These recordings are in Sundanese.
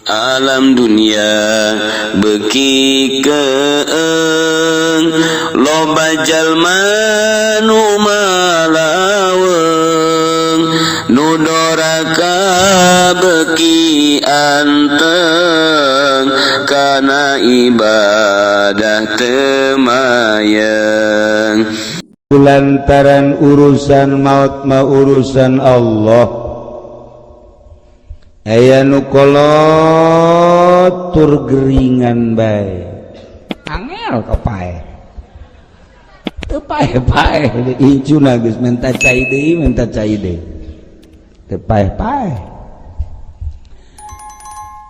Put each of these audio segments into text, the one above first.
Alam dunia beuki keeng, loba jalma nu malaweung, nu doraka beuki anteng kana ibadah teu mayeng. Lantaran urusan maut mah urusan Allah. Aya nu kolot tur geringan bae, angel ka paeh, teu paeh-paeh. Incuna geus menta cai deui, menta cai deui, teu paeh-paeh.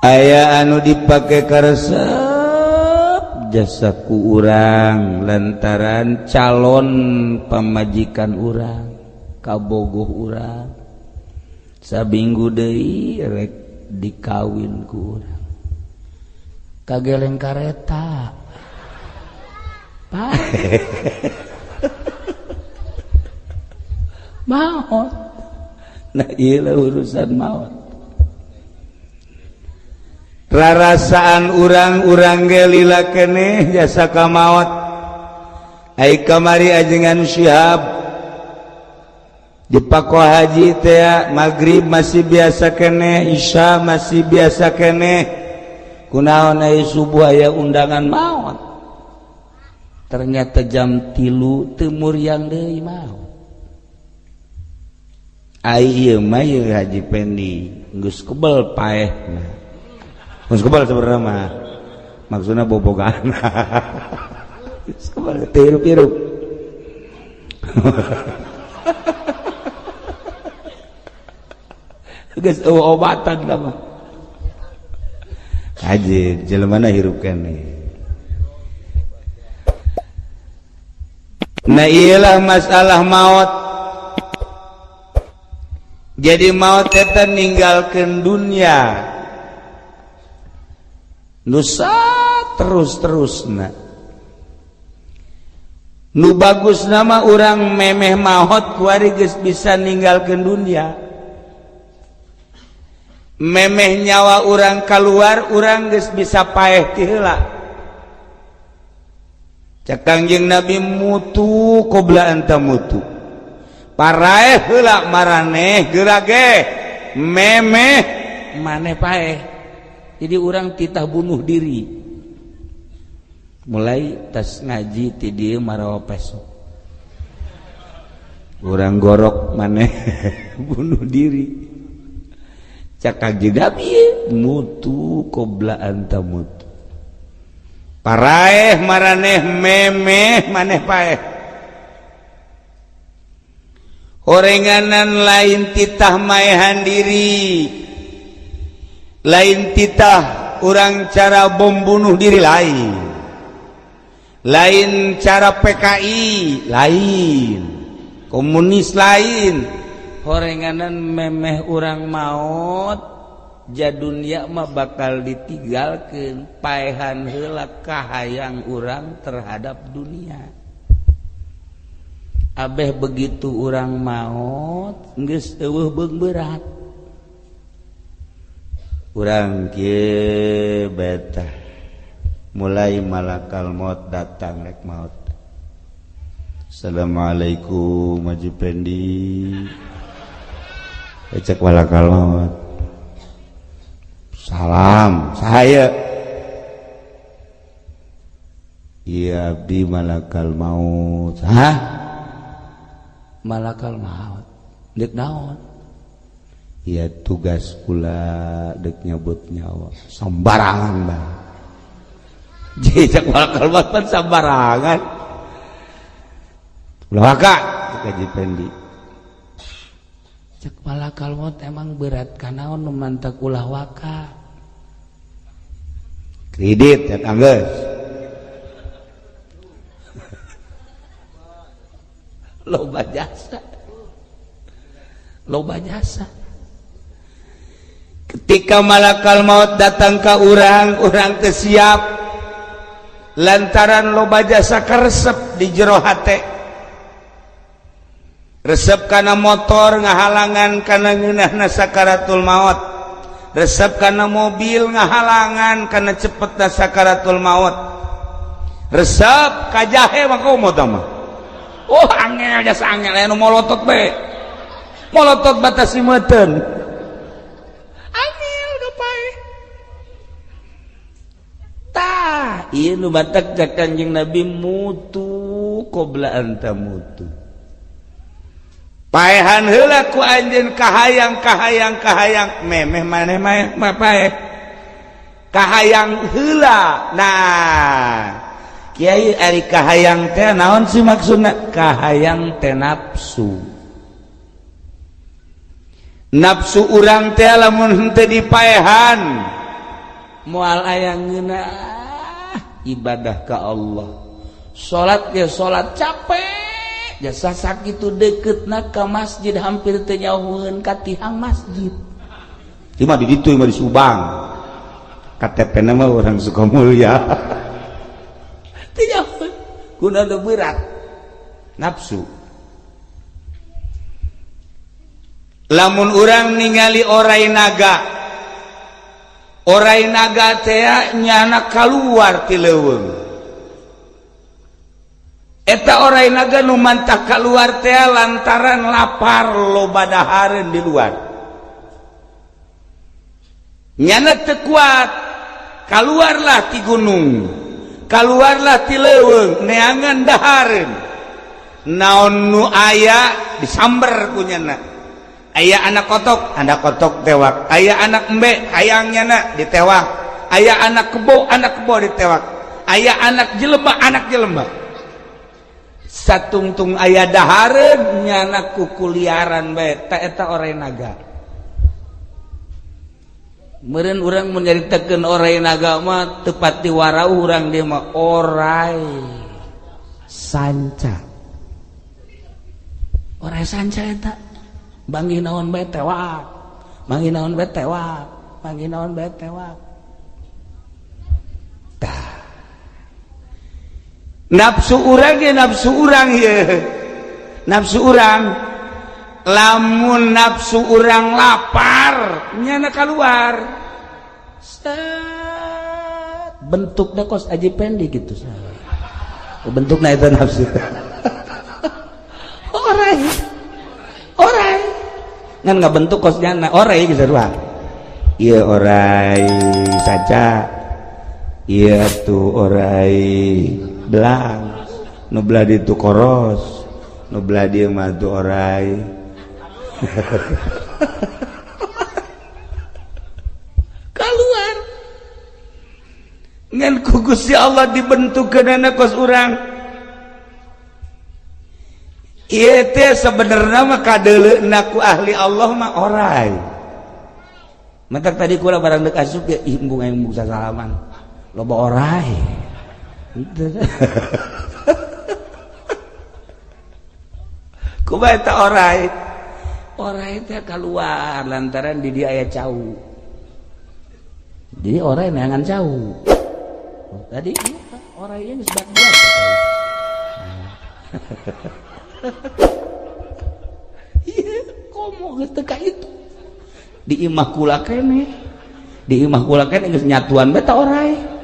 Aya anu dipake karesep jasa ku urang lantaran calon pamajikan urang, kabogoh urang, sabinggu deui rek dikawin ku urang, kageleng kareta, paeh, maot. Nah, ieu urusan maot. Rarasaan urang-urang ge lila keneh jasa ka maot. Ai kamari ajengan Syihab di Pakohaji teh, maghrib masih biasa keneh, isya masih biasa keneh, kunaon ai subuh aya undangan maot? Ternyata jam 3 teu muriang deui, maot. Ai ieu mah ieu Haji Pendi geus kebel paehna, geus kebel sebenarnya mah, maksudna bobogaan geus kebel teu hirup-hirup. Geus obatan mah haji jelema na hirup keneh. Nah, iyalah masalah maut. Jadi maut eta ninggalkeun dunia nusa terus-terusna. Nu bagus nama urang memeh maot kuari geus bisa ninggalkeun dunia. Memeh nyawa urang keluar, urang geus bisa paeh ti heula. Cek Kangjeng Nabi, mutu qabla an tamutu, paraeh heula maraneh geura ge memeh maneh paeh. Jadi urang titah bunuh diri mulai tas ngaji ti dieu marawa peso, urang gorok maneh bunuh diri. Cak Kangjeng Nabi, mutu qabla an tamutu, paraeh maraneh memeh maneh paeh. Horenganan lain titah maehan diri, lain titah urang cara bom bunuh diri, lain, lain cara PKI, lain komunis, lain. Horenganan memeh urang maot ja dunia mah bakal ditinggalkeun, paehan heula kahayang urang terhadap dunia. Abeh begitu urang maot geus eueuh beung berat urang kieu betah. Mulai malakal maut datang rek maut, assalamualaikum Haji Pendi. Cek malakal maut, salam saya, iya abdi malakal maut. Hah, malakal maut dek naon? Iya tugas pula dek nyabut nyawa sembarangan bang. Jadi cek malakal maut pan sembarangan. Ulah waka cek Haji Pendi. Cek malakal maut emang berat kanaon nu mantak ulah waka? Kredit ya tanggeus. Loba jasa, loba jasa. Ketika malakal maut datang ke urang, urang teu siap lantaran loba jasa karesep di jero hate. Resep kana motor ngahalangan kana ngeunahna sakaratul maut. Resep kana mobil ngahalangan karena cepet sakaratul maut. Resep ka jahe mah komo mah. Oh angel jasa angel anu molotot be. Molotot batas simeuten. Angel udah pae. Tah, ieu nu batak ka Kanjeng Nabi mutu qabla an tamutu. Paehan heula ku anjeun kahayang kahayang kahayang memeh maneh mah paeh. Kahayang heula. Nah, kiai ari kahayang teh naon sih maksudna? Kahayang teh nafsu. Nafsu urang teh lamun henteu dipaehan moal aya ngeunah ibadah ka Allah. Salat ge salat capek jasa sakitu deketna ka masjid hampir teu nyauheun ka tihang masjid. Ieu mah di ditu mah di Subang. KTP na mah urang Sukamulya. Teu nyauheun kuna nu berat nafsu. Lamun urang ningali orai naga, orai naga teh nyana kaluar ti leuweung. Eta orai naga nu mantah kaluar teh lantaran lapar loba dahareun di luar. Nyana teu kuat, kaluarlah ti gunung, kaluarlah ti leuweung, neangan dahareun. Naon nu aya disamber ku nyana. Aya anak kotok tewak. Aya anak embe, hayang nyana ditewak. Aya anak kebo ditewak. Aya anak jelema, anak jelema. Satungtung aya dahareun nyana kukuliaran bae ta eta orai naga. Meureun urang mun nyaritakeun orai naga mah teu pati warau urang dia mah orai sanca. Orai sanca eta bangi naon bae tewak. Mangi naon bae tewak, mangi naon bae tewak. Tah. Nafsu urang ge nafsu urang ye. Nafsu urang lamun nafsu urang lapar nyana keluar. Set bentukna kos Aji Pendi gitu. Bentukna eta nafsu. Orai. Orai. Ngan ngabentuk kos nyana orai geus sarua. Ieu orai saca. Ieu tuh orai belang, nu belah ditu koros, nu belah dieu mah tuh orai. Keluar ngan ku Gusti Allah dibentukkeunana kos urang. Ieu teh sebenarnya mah kadeuleuna ku ahli Allah mah orai. Matak tadi kula barang deuk asup ge ih embung aing embung sasalaman. Loba orai. Kumaha eta orai? Orai teh keluar lantaran di dia aya cau. Jadi orai neangan cau. Oh, tadi orai geus bak dua. Iya, komo geus teu ka itu. Di imah kula keneh. Di imah kula keneh geus nyatuan bae ta orai.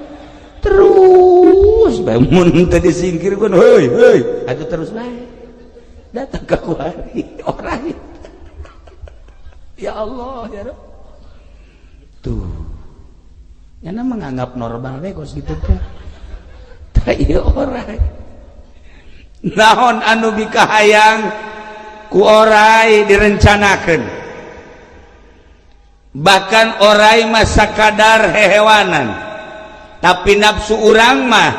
Terus bae mun teu disingkirkeun, heuy heuy, atuh terus bae. Datang ka kuari orai. Ya Allah, ya Rabb. Tuh. Nyana menganggap normal we kos kitu teh. Tah ieu orai. Naon anu bikahayang ku orai direncanakeun. Bahkan orai mah sakadar hehewanan. Tapi nafsu urang mah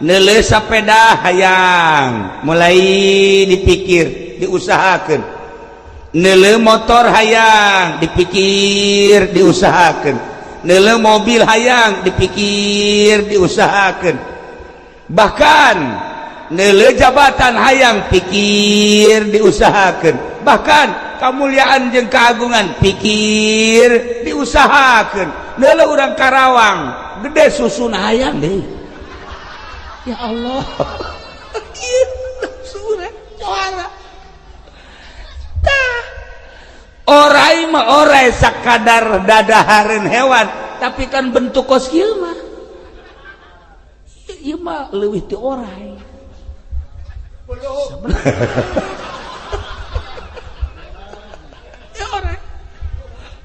neuleuh sapeda hayang, mulai dipikir, diusahakeun. Neuleuh motor hayang, dipikir, diusahakeun. Neuleuh mobil hayang, dipikir, diusahakeun. Bahkan neuleuh jabatan hayang, pikir, diusahakeun. Bahkan kamuliaan jeung keagungan pikir, diusahakeun. Neuleuh urang Karawang gede susun hayang deui. Ya Allah. Ieu nafsu urang juara. Tah. Orai mah orai sakadar dadahareun hewan, tapi kan bentuk kos kieu mah ieu mah leuwih ti orai. Ya orai.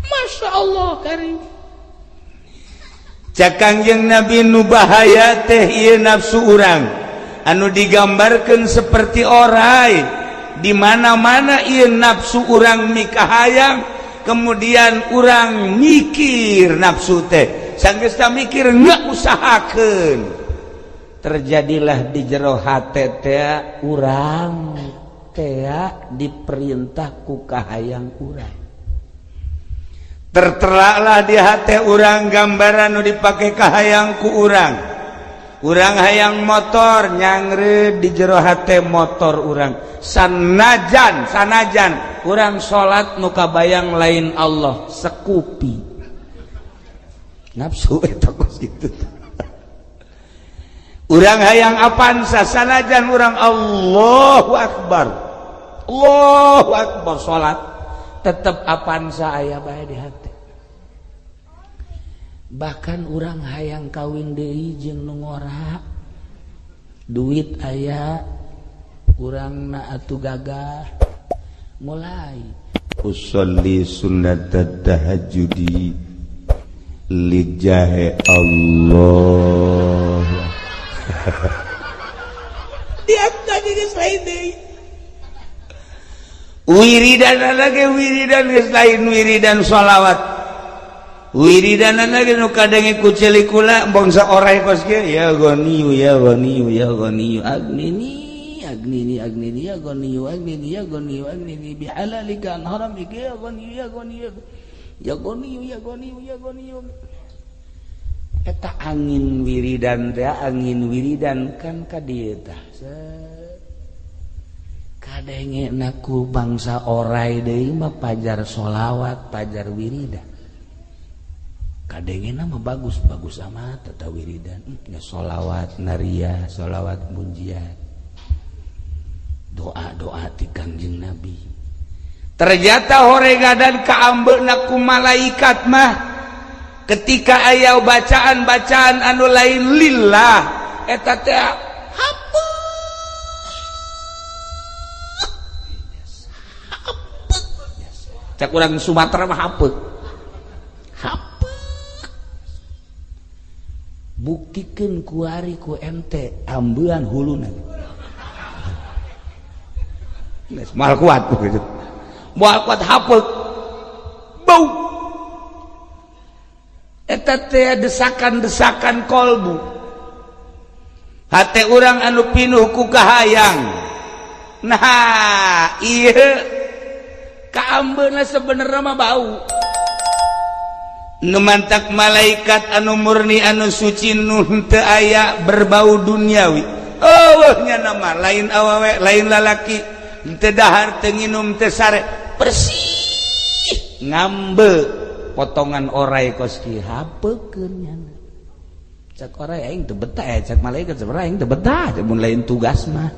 Masya Allah karim. Cak Kangjeng Nabi nu bahaya teh ieu nafsu urang anu digambarkeun seperti orai. Di mana-mana ieu nafsu urang mikahayang, kemudian urang mikir nafsu teh sanggeus mikir nggak usahakeun, terjadilah di jero hate teh urang teh diperintah ku kahayang urang. Terteralah di hate urang gambaran nu dipake kahayang ku urang. Urang hayang motor nyangre di jero hate motor urang. Sanajan sanajan urang salat nu kabayang lain Allah sekupi. Nafsu eta kos kitu. Urang hayang Avanza sanajan urang Allahu Akbar. Allahu Akbar salat tetep Avanza aya bae di hati. Bahkan urang hayang kawin deui jeung nu ngora, duit aya, urang na atuh gagah, mulai usolli sunnat tahajjudi lijahe Allah. Dia tadi geus lain deui. Wiridan lagi wiridan geus lain wiridan sholawat. Wiridan lagi nu kadenge ku ceuli kula bangsa orai kos kieu ya ghaniyu ya ghaniyu ya ghaniyu agnini agnini agnini ya ghaniyu agnini ya ghaniyu agnini bihalalika an haramika ya ghaniyu ya ghaniyu ya ghaniyu ya ghaniyu ya ghaniyu. Eta angin wiridan teh angin wiridan kan ka dieu tah kadenge na ku bangsa orai deui mah pajar sholawat pajar wiridan. Kadengena mah bagus bagus amat tata wiridan ya sholawat naria sholawat munjiat doa doa ti Kangjeng Nabi. Ternyata horegadan kaambeuna ku malaikat mah ketika aya bacaan-bacaan anu lain lillah eta teh hapus cak urang Sumatera mah hapus hapus. Buktikeun kuari ku ente ambean huluna. Geus moal kuat gitu. Moal kuat hapeuk. Bau. Eta teh desakan-desakan kolbu. Hate urang anu pinuh ku kahayang. Nah, ieu kaambeuna sebenarnya mah bau. Nu mantak malaikat anu murni anu suci nu teu aya berbau duniawi. Eueuh nya nama lain awewe lain lalaki teu dahar teu nginum teu sare bersih ngambe potongan orai kos kieu hapekeun nya. Cak orai aing teu betah ya cak malaikat sebenarnya aing teu betah mun lain tugas mah.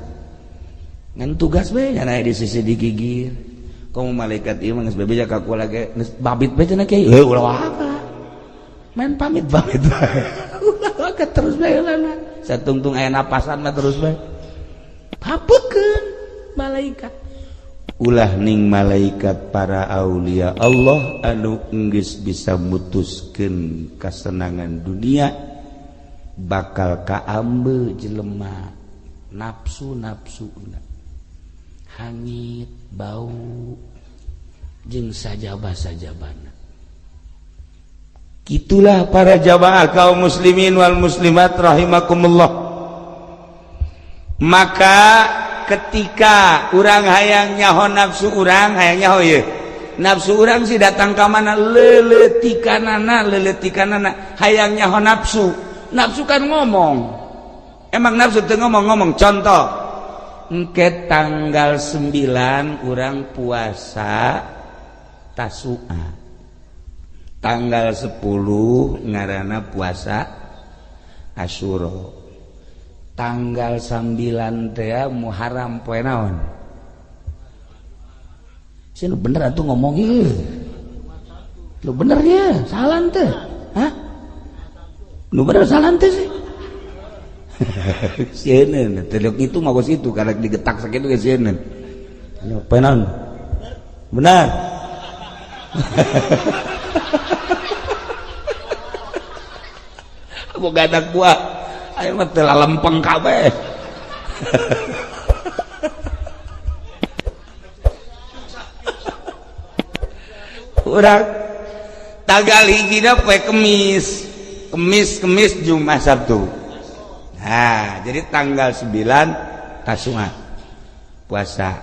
Ngan tugas we nya di sisi digigir. Kamu malaikat ieu mah geus bebeja ka kula ge geus babit bae cenah kiai. Heuh ulah waka. Main pamit pamit bae. Ulah waka terus bae lana. Satungtung aya napasan mah terus bae. Hapekeun malaikat. Ulah ning malaikat para aulia Allah anu geus bisa mutuskeun kasenangan dunia bakal kaambe jelema nafsu-nafsuna. Hangit bau jeung sajaba-sajabana. Itulah para jamaah kaum muslimin wal muslimat rahimakumullah. Maka ketika urang hayang nyaho nafsu urang hayang nyaho ye. Nafsu urang sih datang ka mana leuletikanana leuletikanana hayang nyaho nafsu. Nafsu kan ngomong. Emang nafsu teu ngomong-ngomong contoh engke tanggal 9 urang puasa Tasu'a. Tanggal 10 ngaranna puasa Asyura. Tanggal 9 teh Muharram poe naon? Sih nu bener atuh ngomong ieu. Lu bener ya, salah teh. Hah? Nu bener salah teh sih. Sieun teh itu mah kos itu karena digetak sakitu ge sieun. Anu penon. Benar. Boga anak buah ayo mah teu lalempeng kabeh. Urang tanggal hijina poe Kemis. Kemis Jumat Sabtu. Nah, jadi tanggal 9 Tasu'a puasa.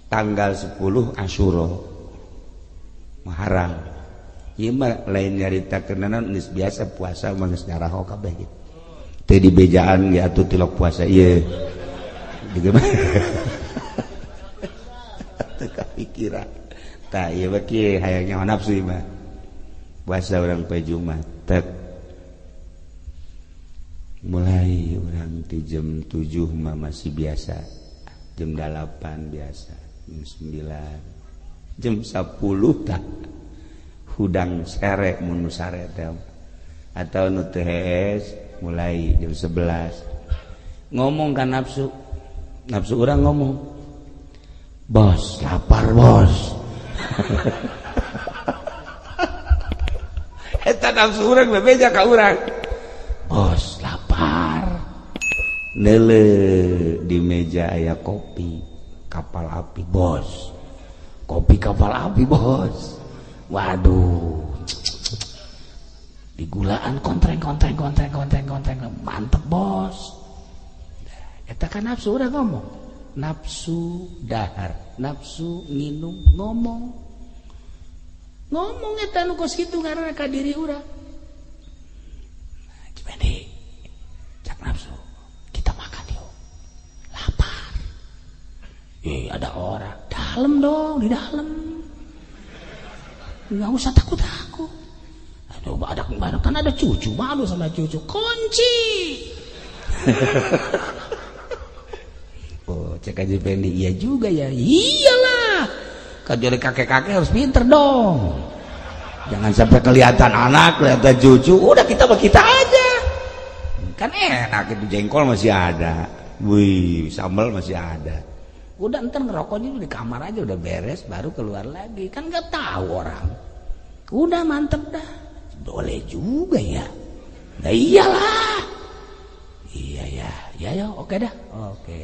Tanggal 10 Asyura Muharram. Ieu mah lain nyarita kenaon geus biasa puasa mah geus nyaraho kabeh gitu. Teu dibejaan ge atuh tilok puasa ieu. Teu kapikiran. Tah ieu mah kieu hayang nyaho nafsu ieu mah. Puasa urang poe Jumat tek. Mulai urang ti jam 7 mah masih biasa. Jam 8 biasa, jam 9, jam 10 tah. Hudang sere mun nu sare teh atau nu teu hees mulai jam 11 ngomong kan nafsu urang ngomong, bos lapar bos. Eta nafsu urang bebeja ka urang, bos lapar. Neule di meja aya kopi kapal api bos, kopi kapal api bos. Waduh, digulaan kontreng mantep bos. Eta kan nafsu udah ngomong, nafsu dahar, nafsu nginum ngomong eta nu kos kitu ngaranna ka diri urang. Nah, Cipendi, cak nafsu, kita makan yuk, lapar. Ada orang, dalam dong, di dalam. Nggak usah takut-takut. Aduh, ada kan ada cucu, malu sama cucu. Kunci. Oh, cek aja Fendi, iya juga ya. Iyalah. Kan jadi kakek-kakek harus pinter dong. Jangan sampai kelihatan anak, kelihatan cucu. Udah kita mah kita aja. Kan enak itu jengkol masih ada. Wih, sambal masih ada. Udah ntar ngerokoknya di kamar aja udah beres baru keluar lagi, kan nggak tahu orang. Udah mantep dah, boleh juga ya. Nah iyalah, iya ya, ya ya oke dah, oke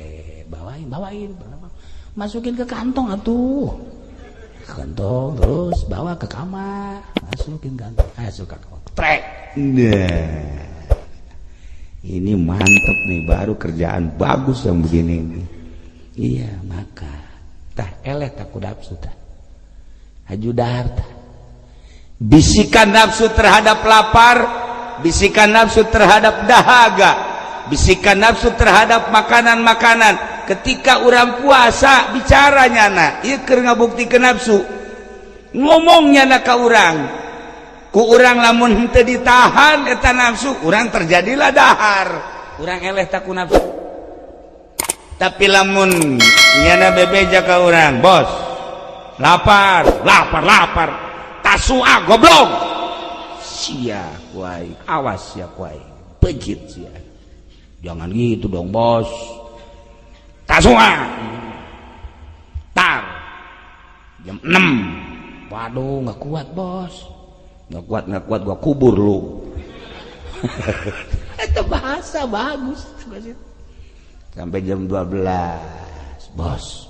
bawain, masukin ke kantong atuh, kantong terus bawa ke kamar, masukin kantong, masuk ke kamar, trek. Nah, ini mantep nih, baru kerjaan bagus yang begini ini. Iya maka tah eleh takut nafsu tah haju dahar tah bisikan nafsu terhadap lapar, bisikan nafsu terhadap dahaga, bisikan nafsu terhadap makanan-makanan. Ketika orang puasa bicara nyana ieu keur ngabuktikeun nafsu, ngomong nyana ka urang, ku urang lamun henteu ditahan eta nafsu urang terjadilah dahar, urang eleh takut nafsu. Tapi lamun nyana bebeja ka urang, bos lapar tasua goblok sia kuai, awas sia kuai, pejit sia, jangan gitu dong bos, tasua tar jam 6, waduh nggak kuat bos, nggak kuat gua kubur lu. Itu bahasa bagus sampai jam 12 bos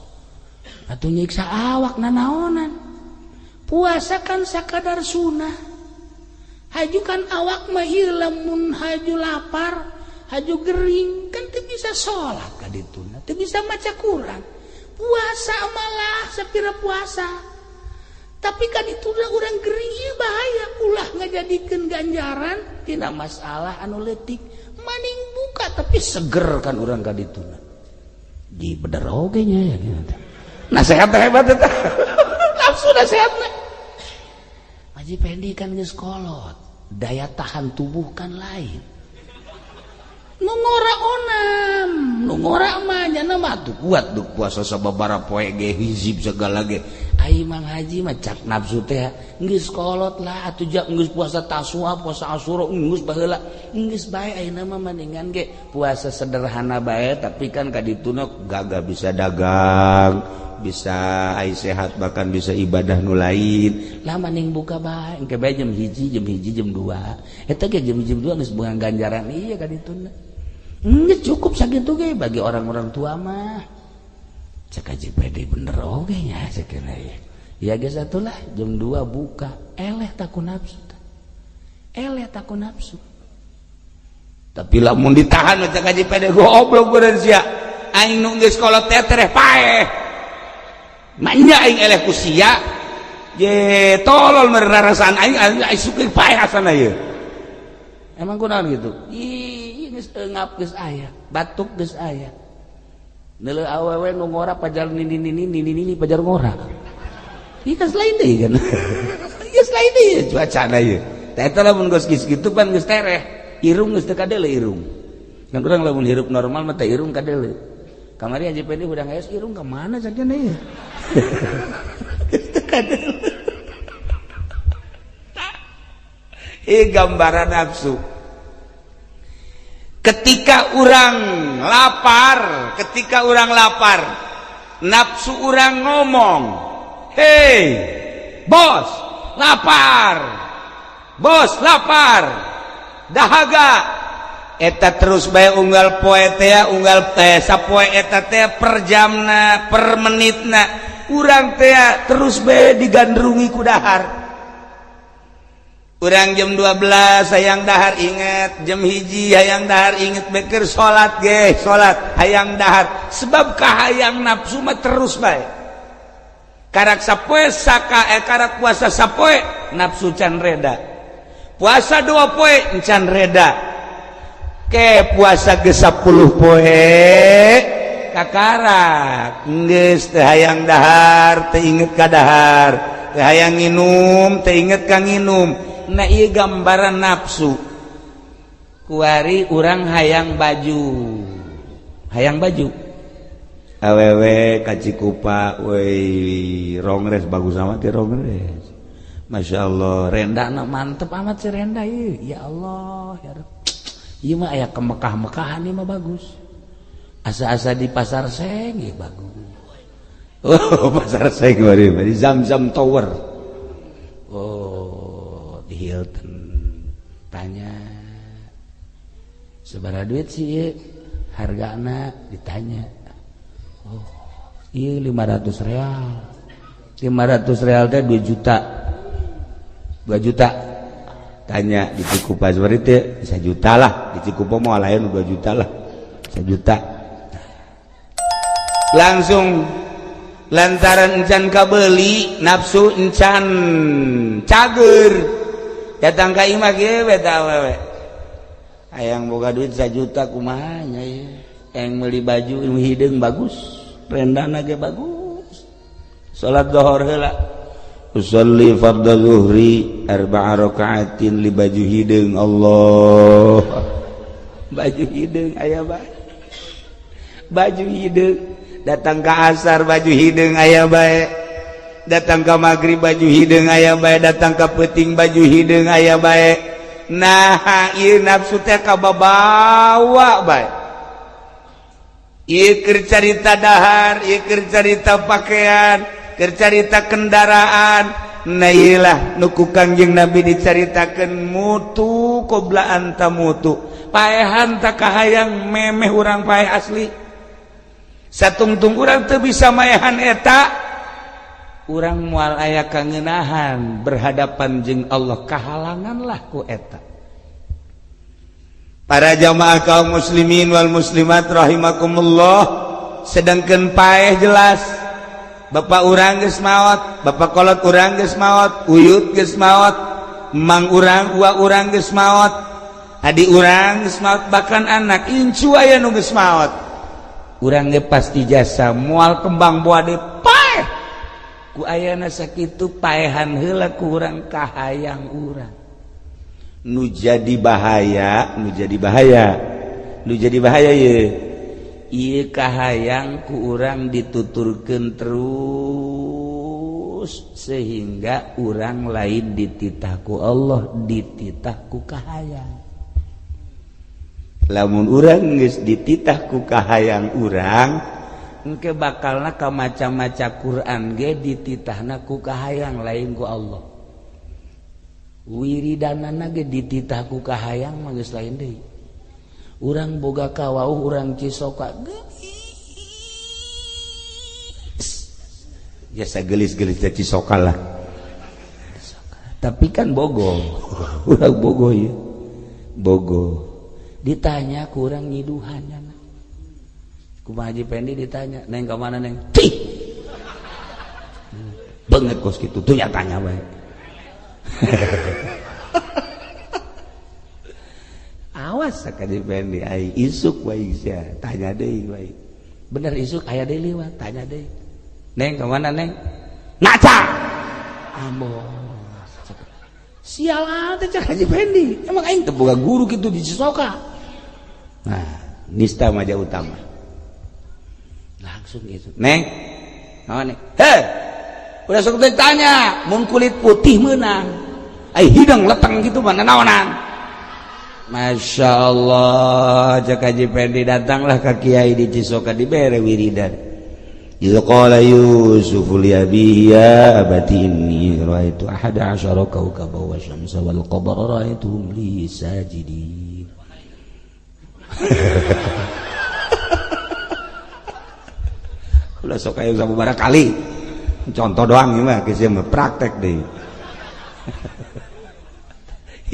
atuh nyiksa awak nanaonan. Puasa kan sakadar sunah, haju kan awak mah lamun haju lapar haju gering kan teu bisa salat ka dituna, teu bisa maca Quran. Puasa malah sapira puasa, tapi kan itu urang gering ieu bahaya, ulah ngajadikeun ganjaran tina masalah anu leutik. Maning buka tapi seger kan orang ka dituna di bener oge nya ya gitu. Nasehat hebat eta. Nafsu nasehatna. Haji Pendi kan geus kolot, daya tahan tubuh kan lain. Nu ngora onam, nu ngora mah nyana mah tuh kuat duh puasa sababaraha poe ge hizib segala ge. Ai Mang Haji mah cak nafsu teh geus kolot lah atuh jak geus puasa Tasua, puasa Asyura geus baheula. Geus bae ayeuna mah mendingan ge puasa sederhana bae tapi kan kadituna gagah bisa dagang, bisa ai sehat bahkan bisa ibadah nu lain. Lah mending buka bae engke bae jam 1, jam 1, jam 2. Eta ge jam 1 jam 2 geus buang ganjaran ieu kadituna. Geus cukup sakitu ge bagi orang-orang tua mah. Cek Haji Pede bener oge nya cek ya. Ya geus atulah jam 2 buka, eleh taku nafsu. Eleh taku nafsu. Tapi lamun ditahan cek Haji Pede goblok beureun sia. Aing nu geus kolot teh tereh paeh. Manya aing eleh ku sia. Ye tolol merarasaan aing aing suka paeh asana ieu. Emang kunaon gitu? Ih geus eungap geus aya, batuk geus aya. Neuleuh awewe nu ngora pajar nini nini nini nini pajar ngora. Ieu kan lain deui kan. Geus lain deui cuacana ieu. Tah eta lamun geus kitu pan geus tereh, irung geus teu kadele irung. Kan urang lamun hirup normal mah teh irung kadele. Kamari Haji Pedi hudang geus irung ka mana sajana ieu? Geus teu kadele. Ieu gambaran nafsu. Ketika orang lapar, ketika orang lapar, nafsu orang ngomong, "Hei, bos, lapar. Bos, lapar. Dahaga." Eta terus bae unggal poe teh, unggal teh sapoe eta teh per jamna, per menitna, urang teh terus bae digandrungi ku dahar. Urang jam 12 hayang dahar inget, jam 1 hayang dahar inget, beker salat ge, salat hayang dahar. Sebab kahayang nafsu mah terus bae. Karak sapoe saka karak puasa sapoe nafsu can reda. Puasa 2 poe can reda. Ke puasa ge 10 poe kakarak geus teu hayang dahar, teu inget ka dahar, teu hayang nginum, teu inget ka nginum. Nah ieu gambaran nafsu. Kuari urang hayang baju. Hayang baju. Awewe ka Cikupa woi rongres bagus amat ya rongres. Masya Allah, rendana mantep amat si renda ieu. Ya Allah, ya Rabb. Ieu mah aya kemekah-mekahan ieu mah bagus. Asa-asa di pasar Seng ieu bagus. Oh, pasar Seng bari di Zam-Zam Tower. Oh, di Hilton. Tanya sabaraha duit sih ieu? Hargana ditanya. Oh, ieu 500 real. 500 real teh 2 juta. 2 juta. Tanya di Cikupa seperti itu, 1 juta lah. Di Cikupa mau lain 2 juta lah. 1 juta. Langsung lantaran encan kabeli, nafsu encan cager. Datang ka imah kieu beta awewe. Hayang boga duit 1 juta kumaha nya ieu. Yang meuli baju nu hideung bagus, rendana ge bagus. Salat zuhur heula. Usolli fardhu zuhri arba'a raka'atin li baju hideung Allah. Baju hideung aya bae. Baju hideung datang ke asar baju hideung aya bae. Datang ke maghrib baju hideung aya bae, datang ke peuting baju hideung aya bae. Nah, ieu nafsu teh kababawa bae. Ieu keur carita dahar, ieu keur carita pakaian, keur carita kendaraan. Nah ieu lah nu ku Kangjeng Nabi dicaritakeun mutu qabla an tamutu. Paehan tak kahayang memeh urang paeh asli. Satungtung urang teu bisa maehan eta, urang moal aya kangenahan berhadapan jeung Allah, kahalangan lah ku eta. Para jamaah kaum muslimin wal muslimat rahimakumullah, sedangkan paeh jelas bapak urang geus maot, bapak kolot urang geus maot, uyut geus maot, mang urang ua urang geus maot, adi urang geus maot, bahkan anak incu aya nu geus maot. Urang ge pasti jasa moal kembang buah deui paeh. Ku ayana sakitu paehan heula ku urang kahayang urang. Nu jadi bahaya, nu jadi bahaya. Lu jadi bahaya ye. Ieu kahayang ku urang dituturkeun terus sehingga urang lain dititah ku Allah, dititah ku kahayang. Lamun urang geus dititah ku kahayang urang, engke bakalna ka maca-maca Quran ge dititahna ku kahayang lain ku Allah. Wiridanana ge dititah ku kahayang mah geus lain deui. Urang boga kawauh urang Cisoka gelis. Biasa gelis-gelis teh Cisoka lah. Tapi kan bogo. Urang bogo ya. Bogo. Ditanya kurang nyiduhan nya. Kumaha Haji Pendi ditanya, "Neng ka mana neng?" Cih. Banget kos kitu tuh ya tanya bae. Awas Haji Pendi ai isuk wae sia, tanya deui wae. Bener isuk aya deui liwat, tanya deui. Neng ka mana neng? Ngaca. Ambo. Sial teh cak Haji Pendi. Emang aing teu boga guru kitu di Cisoka. Nah, nista maja utama. Langsung gitu. Neng, naon neng? Heh. Udah sok tanya, mun kulit putih meunang. Ai hidung leteng gitu mah naonan. Masya Allah, cak Haji Pendi datanglah ke kiai di Cisoka dibere wiridan. Idza qala Yusuf li abihi ya abati inni ra'aitu ahada asyara kawkaban wa syamsa wal qamara ra'aituhum li sajidin. Ulah sok aya sababaraha kali. Contoh doang ieu mah geus mah praktek deui.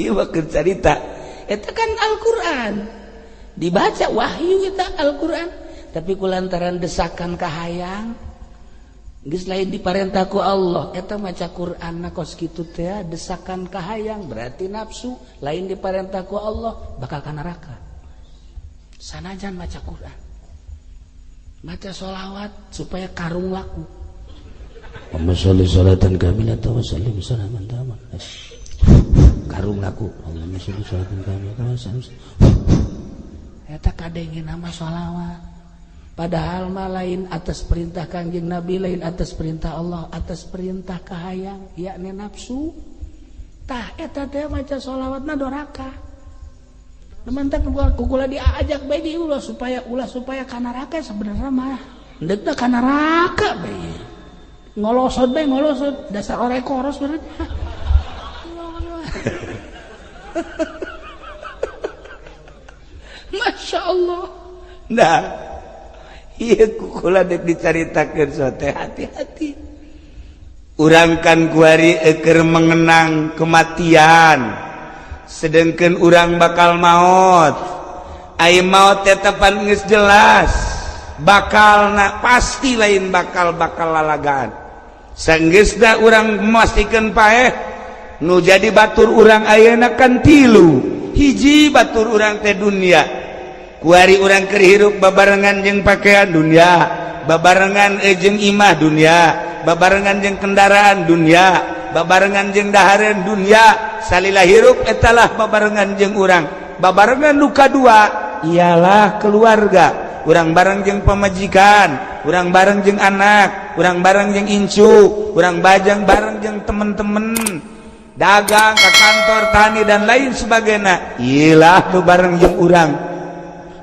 Ieu mah keur carita. Eta kan Al-Qur'an. Dibaca wahyu eta Al-Qur'an. Tapi kulantaran desakan kahayang geus lain diparentah ku Allah. Eta maca Qur'an kos kitu teh desakan kahayang berarti nafsu lain diparentah ku Allah bakal ka neraka. Sanajan maca Qur'an, maca sholawat supaya karung laku. Allahumma sholli sholatan kamilatan wa sallim salaman taman. Karung laku. Allahumma sholli sholatan kamilatan wa sallim. Eta kadenge nama sholawat. Padahal mah lain atas perintah Kangjeng Nabi, lain atas perintah Allah, atas perintah kahayang, yakni nafsu. Tah eta teh maca sholawatna doraka. Teman-teman kukula diajak bae di ulah supaya ka neraka sebenarnya mah. Endekna ka neraka bae. Ngolosot bae ngolosot, dasar orek koros bener. Masya Allah. Nah, iya kukula dek dicaritakeun sote hati-hati. Urang kan kuari eker mengenang kematian. Sedangkan urang bakal maut. Ai maut tetepan geus jelas. Bakal na pasti lain bakal lalagaan. Sanggeusna urang memastikan paeh nu jadi batur urang ayeuna kan tilu. Hiji batur urang teh dunia. Kuari urang keur hirup babarengan jeung pakaian dunia, babarengan jeung imah dunia, babarengan jeung kendaraan dunia, babarengan jeung dahareun dunia. Salila hirup etalah babarengan jeung urang. Babarengan nu kadua ialah keluarga. Urang bareng jeung pamajikan, urang bareng jeung anak, urang bareng jeung incu, urang bajang bareng jeung temen-temen, dagang ke kantor, tani dan lain sebagainya. Ilah nu bareng jeung urang.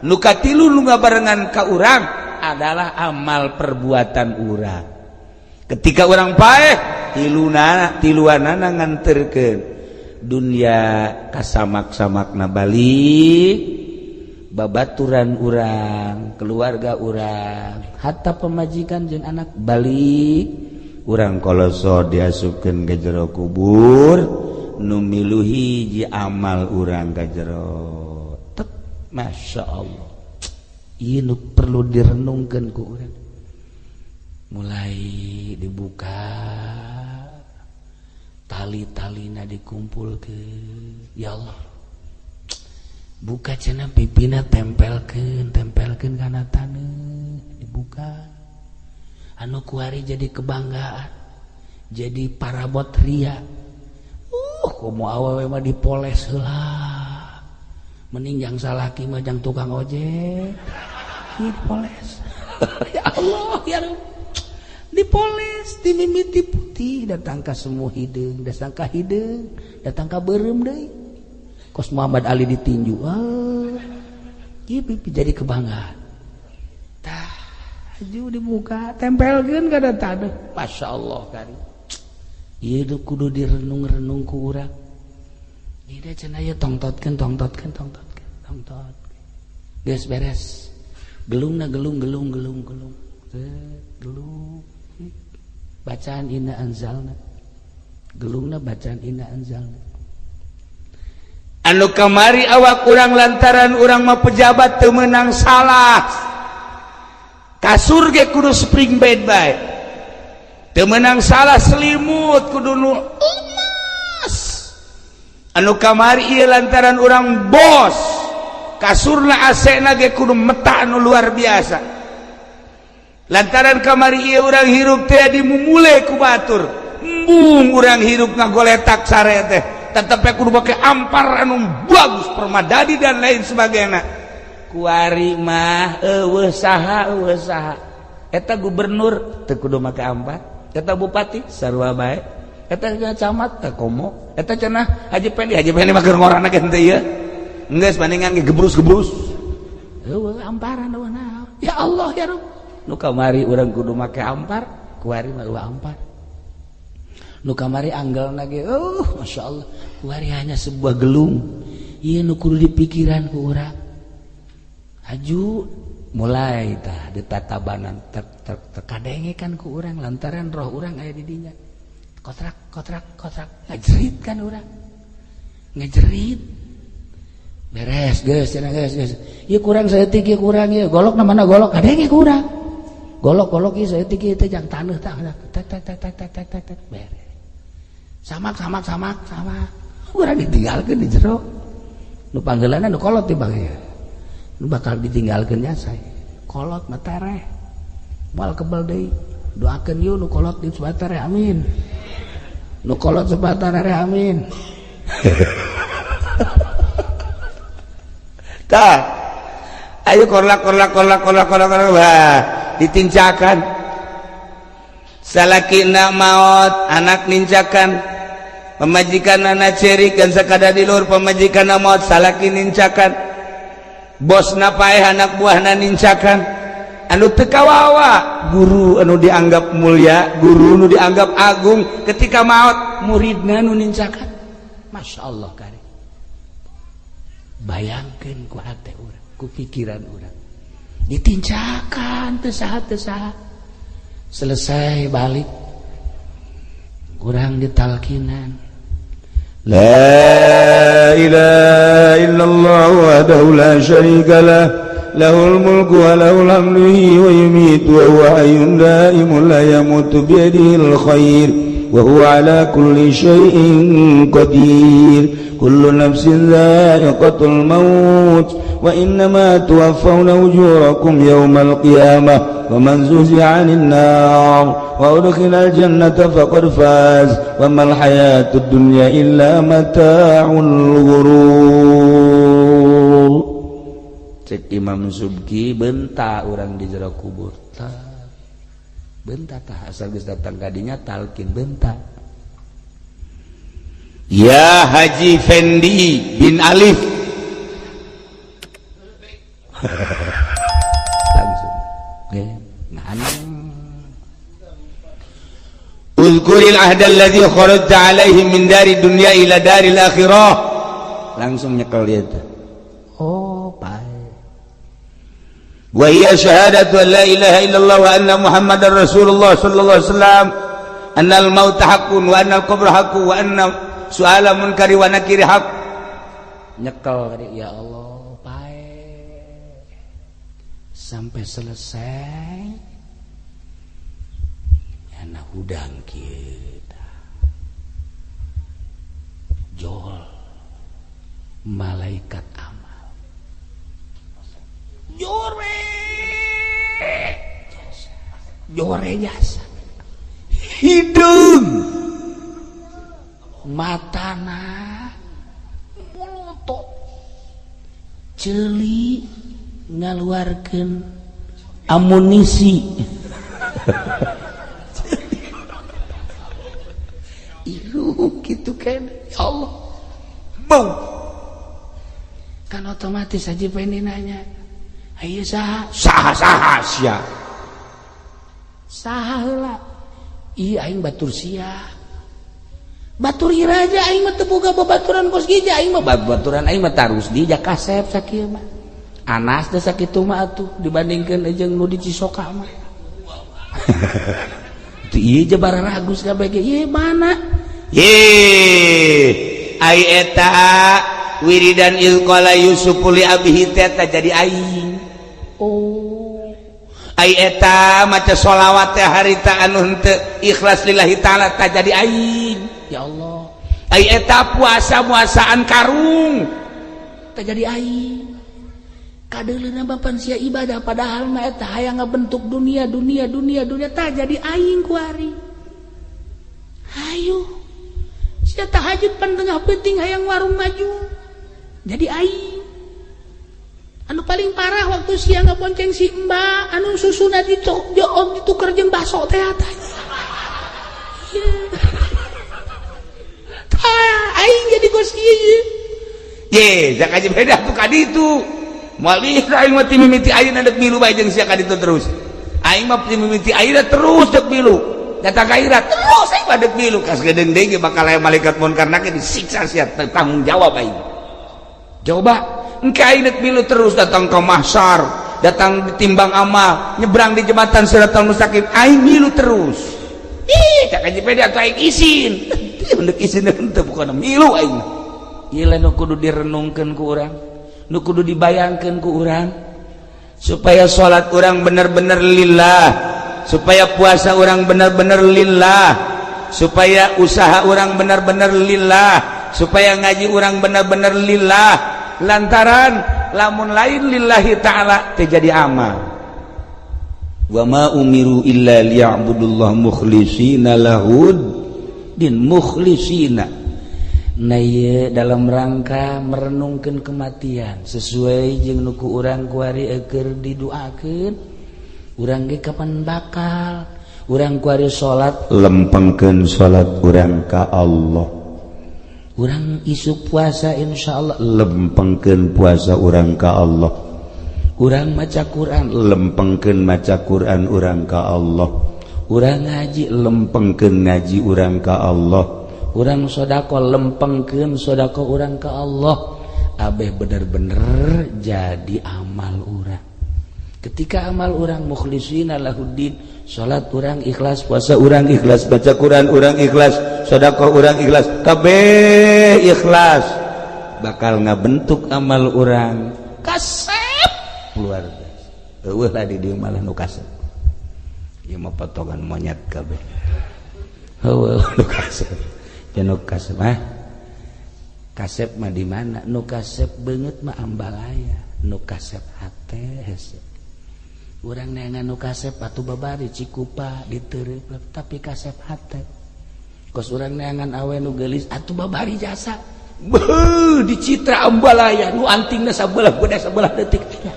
Nu katilu nu ngabarengan ka urang adalah amal perbuatan urang. Ketika urang paeh, tiluanana nganterkeun dunia kasamak-samakna balik, babaturan urang, keluarga urang, hatta pemajikan jeung anak balik. Urang koloso diasupkeun ka jero kubur, nu milu hiji amal urang ka jero. Tek, Masya Allah. Ieu nu perlu direnungkeun ku urang. Mulai dibuka tali-talina dikumpulkeun. Ya Allah. Buka cenah pipina tempelkeun kana taneuh, dibuka. Anu kuari jadi kebanggaan, jadi parabot ria. Komo awewe mah dipoles heula. Mending jang salaki mah jang tukang ojek. Ieu dipoles. Ya Allah, ya Rabb. Dipoles dimimiti putih datang ka semu hideung, datang ka hideung, datang ka beureum deui. Kos Muhammad Ali ditinju. Ah. Ieu pipi jadi kebanggaan. Tah, aju dibuka, tempelkeun ka taneuh. Masyaallah kari. Ieu kudu direnung-renung ku urang. Ieu cenah ieu tongtotkeun tongtotkeun tongtotkeun tongtot. Geus beres. Gelungna gelung gelung gelung gelung. Gelung. Bacaan inna anzalna. Gelungna bacaan inna anzalna. Anu kamari awak urang lantaran urang mah pejabat teu meunang salah. Kasur ge kudu spring bed bae. Teu meunang salah selimut kudu nu emas. Anu kamari ieu lantaran urang bos. Kasurna AC na ge kudu meta anu luar biasa. Lantaran kamari ieu urang hirup teh dimumule ku batur. Embung urang hirup ngagoletak sare teh. Tetep kudu make ampar anu bagus permadani dan lain sebagainya. Kuari mah eueuh saha eueuh saha. Eta gubernur teu kudu make ampar, eta bupati sarua bae. Eta camat teh komo, eta cenah Haji Pendi, Haji Pendi mah keur ngorana ge henteu ieu. Geus bandingan ge gebrus-gebrus. Eueuh amparan eueuh naon. Ya Allah ya Rabb. Nu kamari urang kudu make ampar, kuari mah eueuh ampar. Nu kamari anggelna ge masyaallah, kuari hanya sebuah gelung. Ieu nu kudu dipikiran ku urang. Haju mulai tah ditatabanan tek tek tek kadengekan ku urang lantaran roh urang aya di dinya. Kotrak kotrak kotrak ngajerit kan urang. Ngajerit. Beres geus cenah geus geus. Ieu kurang saeutik ieu kurang ieu golokna mana golok kadenge ku urang. Golok-golok ieu saeutik ieu teh jang taneuh tah tek tek tek tek tek tek tek beres. Samak samak samak samak. Urang ditinggalkeun di jero. Nu panggeulana nu kolot tibang ieu. Nu bakal ditinggalkeun nya saya. Kolot mah tereh. Moal kebel deui. Doakeun yeuh nu kolot di supaya tereh amin. Nu kolot supaya tereh amin. Tah. Ayo korlak korlak korlak korlak korlak korlak wah ditincakan. Salakina maot anak nincakan. Pemajikan anak cerik dan sekadar di luhur pemajikan maot salaki nincakan. Bosna paeh anak buahna nincakan. Anu teu kawawa guru anu dianggap mulia, guru anu dianggap agung ketika maot muridna nu nincakan. Masya Allah kari. Bayangkeun ku hate urang, ku pikiran urang. Ditincakan teu saha teu saha. Selesai balik kurang ditalkinan. La ilaha illallah wahdahu la syarika lah lahul mulku wa lahul hamdu wa yumiitu wa huwa hayyun daimun la yamutu biyadihil khair wa huwa ala kulli syai'in qadir kullu nafsin dha'iqatul maut wa innama tuwaffawna ujurakum yawmal qiyamah wa man zuhziha 'anil nar wa udkhilal jannata faqad faz wa mal hayatud dunya illa mata'ul ghurur. Cek Imam Subki benta urang di jero kubur tah benta tah asal geus datang ka dinya talkin benta. Ya Haji Fendi bin Alif langsung nah Uzkuril ahda alladhi kharajta alaihi min dari dunya ila daril akhirah. Langsung nyekel dia teh. Oh, baik. Wa hiya syahadatu an la ilaha illallah wa anna Muhammadar Rasulullah sallallahu alaihi wasallam, annal mauta haqqun wa annal qabra haqqun wa anna su'ala munkari wa nakiri haqq. Nyekel tadi ya Allah, baik. Sampai selesai anak hudang kita jol malaikat amal jore jasa jore jasa hidung matana molotot Ceuli ngaluarkeun amunisi. Iruh kitu kan ya Allah. Bau. Kan otomatis Haji Pendi nanya, "Ayo saha?" Saha saha sia. Saha heula? Ieu aing batur sia. Batur iraja aing mah teu boga babaturan kos gija aing mah babaturan aing mah tarus di kasep sakieu mah. Anas teh sakitu mah atuh dibandingkeun jeung nu di Cisoka mah. Teu ieu je bararagus kabeh ge ieu mana? Ye ai eta wiridan ilqala Yusuf li abihi teh jadi aing. Oh ai eta maca sholawat teh harita anu henteu ikhlas lillahi ta'ala tah jadi aing. Ya Allah. Ai eta puasa-puasaan karung tah jadi aing. Kadeuleuna bapan sia ibadah padahal mah eta hayang ngabentuk dunia dunia dunia dunia tah jadi aing kuari. Hayu sia tahajud pan tengah penting hayang warung maju jadi aing. Anu paling parah waktu sia ngabonceng si mbak anu susuna dituker jeung baso teh tah. Tah aing jadi kos ieu. Ye, jak aja beda tuh kaditu. Moal aing mah ti mimiti ayeuna deuk milu bae jeung sia kaditu terus. Aing mah ti mimiti ayeuna terus deuk milu. Datang ka ira terus aing mah deuk milu kas gedeung deui bakal aya malaikat munkar nakir disiksa sia tanggung jawab aing. Coba engke aing deuk milu terus datang ke mahsyar, datang ditimbang amal, nyebrang di jembatan Siratal Mustaqim, aing milu terus. Ih, cak aja beda atuh aing isin. Teu isin henteu pokona milu aing. Ieu nu kudu direnungkeun ku urang, nu kudu dibayangkeun ku urang supaya salat urang bener-bener lillah, supaya puasa urang bener-bener lillah, supaya usaha urang bener-bener lillah, supaya ngaji urang bener-bener lillah. Lantaran lamun lain lillahi ta'ala teu jadi amal. Wa ma umiru illa liya'budullah mukhlisina lahud din mukhlisina. Nah ieu dalam rangka merenungkeun kematian sesuai jeung nu ku urang kuari keur diduakeun urang ge kapan bakal urang kuari salat lempengkeun salat urang ka Allah, urang isuk puasa insyaallah lempengkeun puasa urang ka Allah, urang maca Quran lempengkeun maca Quran urang ka Allah, urang ngaji lempengkeun ngaji urang ka Allah, urang sodako lempengkeun sodako urang ka Allah. Abeh bener-bener jadi amal urang. Ketika amal urang mukhlisina lahuddin, salat urang ikhlas, puasa urang ikhlas, baca Quran urang ikhlas, sodako urang ikhlas, kabeh ikhlas, bakal ngabentuk amal urang kasep luar biasa. Eueuh lah di dieu malah nu kasep. Ieu mah potongan monyet kabeh. Eueuh nu kasep. Nu kasep mah kasep mah di mana? Nu kasep beungeut mah ambalaya, nu kasep hate hese. Urang neangan nu kasep atuh babari Cikupa diteureup tapi kasep hate. Kos urang neangan awe nu geulis atuh babari jasa. Beuh di Citra ambalaya nu antingna sabelah beda sabelah detik aya.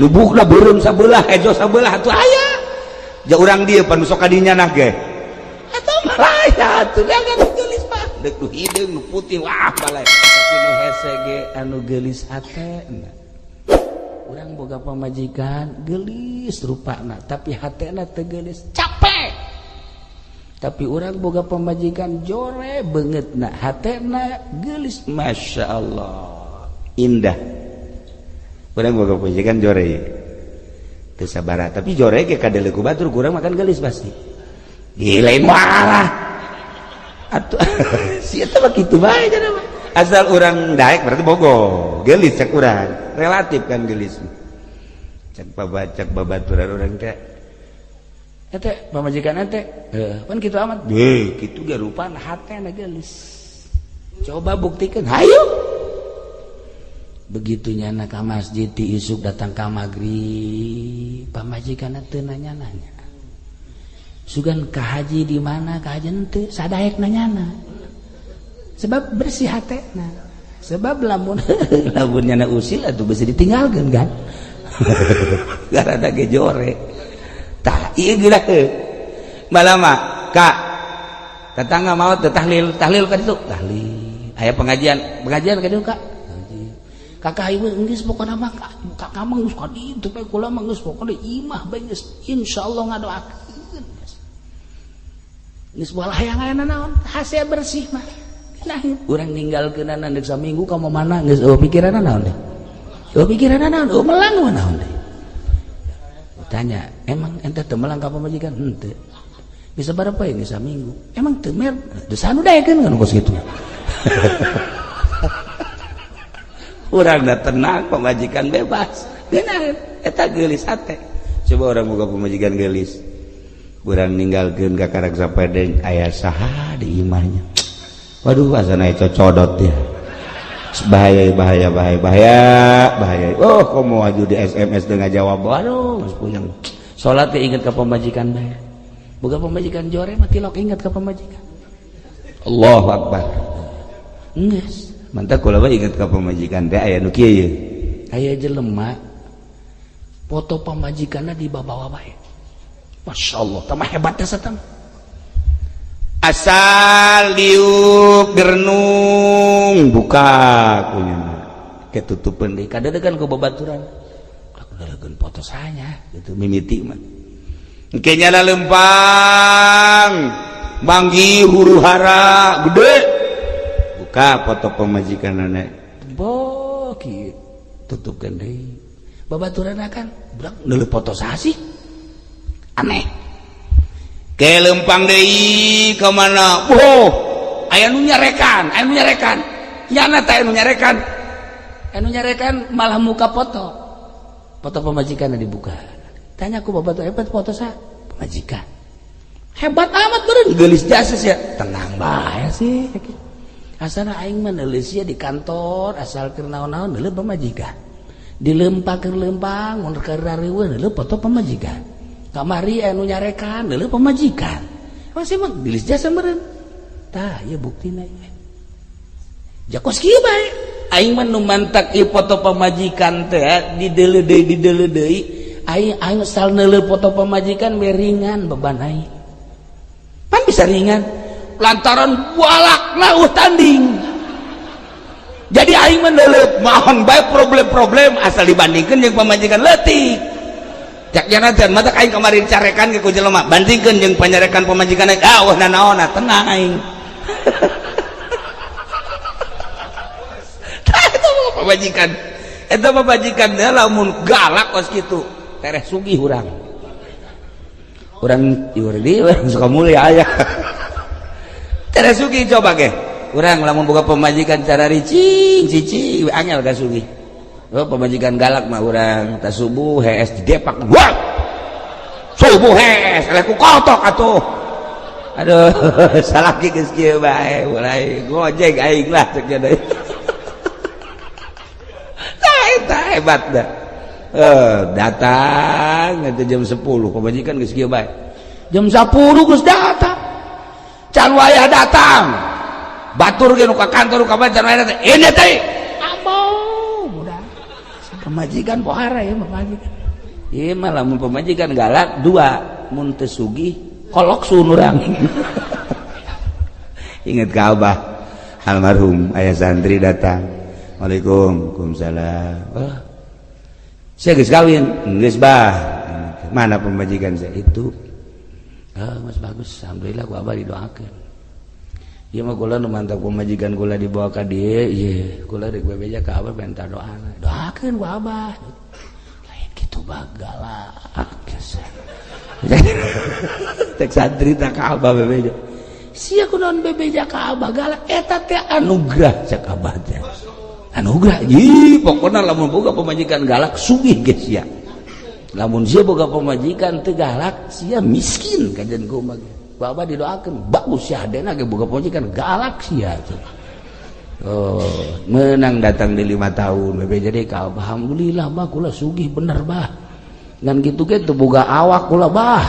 Nu buukna beureum sabelah hejo sabelah atuh aya. Ja urang dieu pan sok ka dinya nah ge. Atuh ambalaya atuh neangan dek nu hideung nu putih wah balai tapi nu hese ge anu geulis hatena. Urang boga pamajikan geulis rupana tapi hatena teu geulis capek. Tapi urang boga pamajikan jore beungeutna hatena geulis Masya Allah indah. Urang boga pamajikan jore teu sabaraha tapi jore ge kadeleuk ku batur kurang makan geulis pasti. Gila marah atuh si eta mah kitu bae cenah mah. Asal urang daek berarti bogo geulis cek urang relatif kan geulis cek babacak babaturan urang teh ente pamajikan ente heuh pan kitu amat deh kitu ge rupana hatena geulis. Coba buktikan hayu. Begitu nyana ka masjid ti isuk datang ka magrib pamajikan teu nanya-nanya. Sugan ka haji di mana ka haji henteu sadaek nanyana. Sebab bersih hatena. Sebab lamun lamun nyana usil atuh bisa ditinggalkeun kan. Gara-gara ge jore. Tah ieu geura malama kak tetangga maot teh tahlil, tahlil ka ditu, tahlil. Aya pengajian, pengajian ka ditu kak. Kakak ieu geus pokona mah kakak mah geus ka ditu bae kula mah geus pokona imah bae geus insyaallah ngadoakeun. Geus bola hayang aya naon hase bersih mah. Nah, urang ninggalkeunana deuk saminggu ka mana geus eueuh pikiranna naon deh. Eueuh pikiranna naon, eueuh melang naon deh. Tanya, emang ente teu melang ka pamajikan? Henteu. Bisa berapa ya geus saminggu? Emang teu mer? Teu sanu daekeun kan kos kitu. Urang da tenang, pamajikan bebas. Geunaheun eta geulis hate. Coba urang boga pamajikan geulis. Urang ninggalkeun ka karak sapedeng aya saha di imahnya. Waduh asana cocodot ya. Bahaya bahaya bahaya bahaya bahaya. Oh komo aju di SMS dengan jawab. Waduh geus puyeng. Salat ge inget ka pamajikan bae. Boga pamajikan jore mah tilok inget ka pamajikan. Allahu akbar. Geus, mantap kula mah inget ka pamajikan teh aya nu kieu ye. Aya jelema foto pamajikanna dibawa bae. Masya Allah, tambah hebatnya setang. Asal diuk gerenung buka kunya ketutupan deui kadedegan ku babaturan. Kadedegan foto sanya gitu mimiti mah. Engke nyala lempang manggi huru hara gede buka foto pamajikan nenek. Bo kieu tutupkeun deui. Babaturan akan budak neuleuh foto saha sih? Aneh. Ke lempang deui ka mana? Oh, aya nu nyarekan, aya nu nyarekan. Nyana teh anu nyarekan. Anu nyarekan malah muka foto. Foto pamajikanna dibuka. Tanya ku bapak hebat foto sa pamajikan. Hebat amat beureun geulis jasa sia. Tenang bae sih. Asana aing mah neuleus sia di kantor asal keur naon-naon neuleuh pamajikan. Dilempang keur lempang mun keur rariweuh neuleuh foto pamajikan. Kamari anu nyarekan neuleuh pamajikan. Masih mah geulis jasa meureun. Tah ieu buktina ieu. Jakos kieu bae. Aing mah nu mantak ieu foto pamajikan teh dideuleu deui dideuleu deui. Aing aing asal neuleuh foto pamajikan we ringan beban aing. Pan bisa ringan lantaran walakna eueuh tanding. Jadi aing mah neuleuh maon bae problem-problem asal dibandingkeun jeung pamajikan leutik. Cak jana teh mata aing kamari carekan ke ku jelema bandingkeun jeung panyarekan pamajikan ah wah nanaonna tenang aing. Tah eta mah pamajikan. Eta pamajikan teh lamun galak kos kitu tereh sugih urang. Urang ieu di urang suka mulia aya. Tereh sugih coba ge. Urang lamun boga pamajikan cara ricing cicing angel ka sugih. Oh, pamajikan galak mah urang tas subuh hees didepak. Wah. Subuh hees eleh ku kotok atuh. Aduh, salaki geus kieu bae mulai gojek aing lah cek deui. Tah eta hebat dah. Datang itu jam 10 pamajikan geus kieu bae. Jam 10 geus datang. Can wayah datang. Batur ge nu ka kantor nu ka can wayah datang. Ini teh ambo budak. Pamajikan pohara ya pamajikan. Ieu mah lamun pamajikan galak dua mun teu sugih kolok sun urang. Ingat ka abah almarhum aya santri datang. Waalaikumsalam. Waalaikumsalam. Oh. Saya geus kawin, geus bah. Mana pamajikan saya itu? Ah, mas bagus, alhamdulillah ku abah didoakeun. Ieu mah kula nu mantap pamajikan kula dibawa ka dieu, ieu kula rek bebeja ka abah minta doana. Doakeun ku abah. Lain kitu bagalak. Tek santri tak ka abah bebeja. Sia kunaon bebeja ka abah galak eta teh anugerah cek abah teh. Anugerah ji pokona lamun boga pamajikan galak sugih geus sia. Lamun sia boga pamajikan teu galak sia miskin kajian kumaha ge. Bapak didoakeun bagus sia hadena ge boga pamajikan galak sia tuh. Oh, menang datang di 5 tahun bebe jadi ka alhamdulillah bah kula sugih bener bah. Ngan kitu ge teu boga awak kula bah.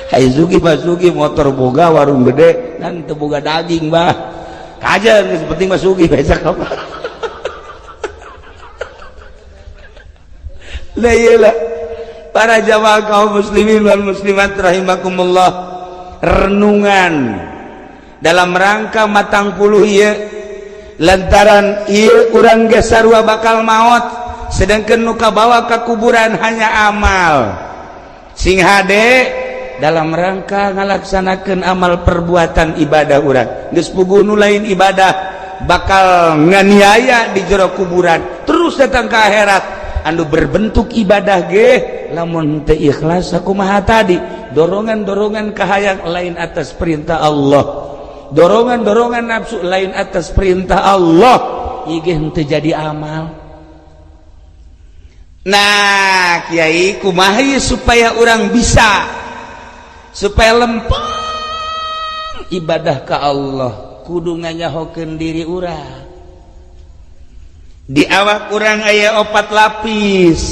Hai sugih mah sugih motor boga warung gede we dan teu boga daging bah kajen geus penting mah sugih bae cakep. Lah ieu lah para jamaah kaum muslimin wal muslimat rahimakumullah, renungan dalam rangka matang puluh ieu lantaran ieu urang ge sarua bakal maot, sedangkan nu kabawa ka kuburan hanya amal. Sing hade dalam rangka ngalaksanakeun amal perbuatan ibadah urang geus puguh nu lain ibadah bakal nganiaya di jero kuburan terus datang ke akhirat. Anu berbentuk ibadah ge lamun teu ikhlas sakumaha tadi, dorongan-dorongan kahayang lain atas perintah Allah, dorongan-dorongan nafsu lain atas perintah Allah, ieu ge henteu jadi amal. Nah kiai kumaha supaya urang bisa supaya lempeng ibadah ka Allah, kudu nganyahokeun diri urang. Di awak urang aya 4 lapis.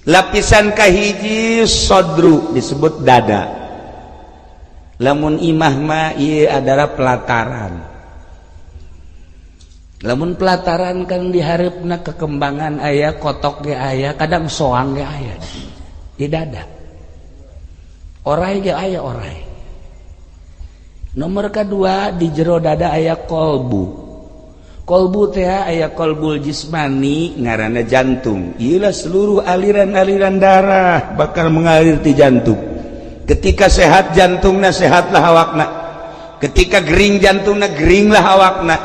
Lapisan kahiji sodru disebut dada. Lamun imah mah ieu adalah pelataran. Lamun pelataran kan diharepna kekembangan aya, kotok ge aya, kadang soang ge aya di dada. Orai ge aya orai. Nomor kedua di jero dada aya kolbu. Kolbu teh aya kolbul jismani ngaranna jantung. Iyalah seluruh aliran-aliran darah bakal mengalir di jantung. Ketika sehat jantungna sehatlah awakna. Ketika gering jantungna geringlah awakna.